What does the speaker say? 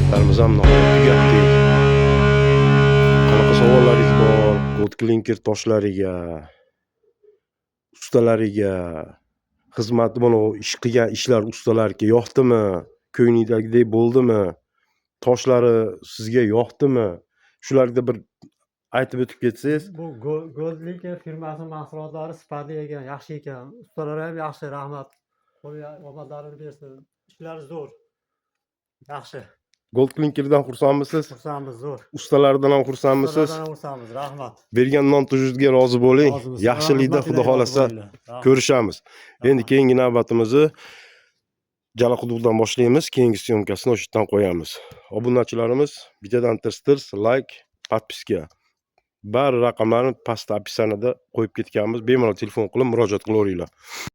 Ishlarimiz ham nihoyat tugatdik. Qanaqa savollaringiz bor? Gold klinker toshlariga, ustalariga, xizmat, mana ish qilgan ishlar ustalarga yoqdimi? Ko'nglingdagidek bo'ldimi? Toshlari sizga yoqdimi? Shularga bir aytib o'tib ketsangiz. Bu Goldlinker firmasi mahsulotlari sifatli ekan, yaxshi ekan. Ustalari ham yaxshi, rahmat. Qo'l omadlarini bersin. Ishlari zo'r. Yaxshi. Gold klinkerdan xursandmisiz? Xursandmiz, zo'r. Ustalaridan ham xursandmisiz? Ustalardan ham xursandmiz, rahmat. Bergan non tuzingizga rozi bo'ling. Rozimiz. Yaxshilikda Rahmat, xudo iloyim, rozi xolasa bo'linglar. Rahmat. ko'rishamiz. Endi Rahmat. keyingi navbatimizni Jalaquduqdan boshlaymiz, keyingi съёмка sini o'sha yerdan qo'yamiz. Obunachilarimiz bittadan tirs tirs layk, подписка. Bari raqamlarni pastda описание da qo'yib ketganmiz. Bemalol telefon qilib murojaat qilaveringlar.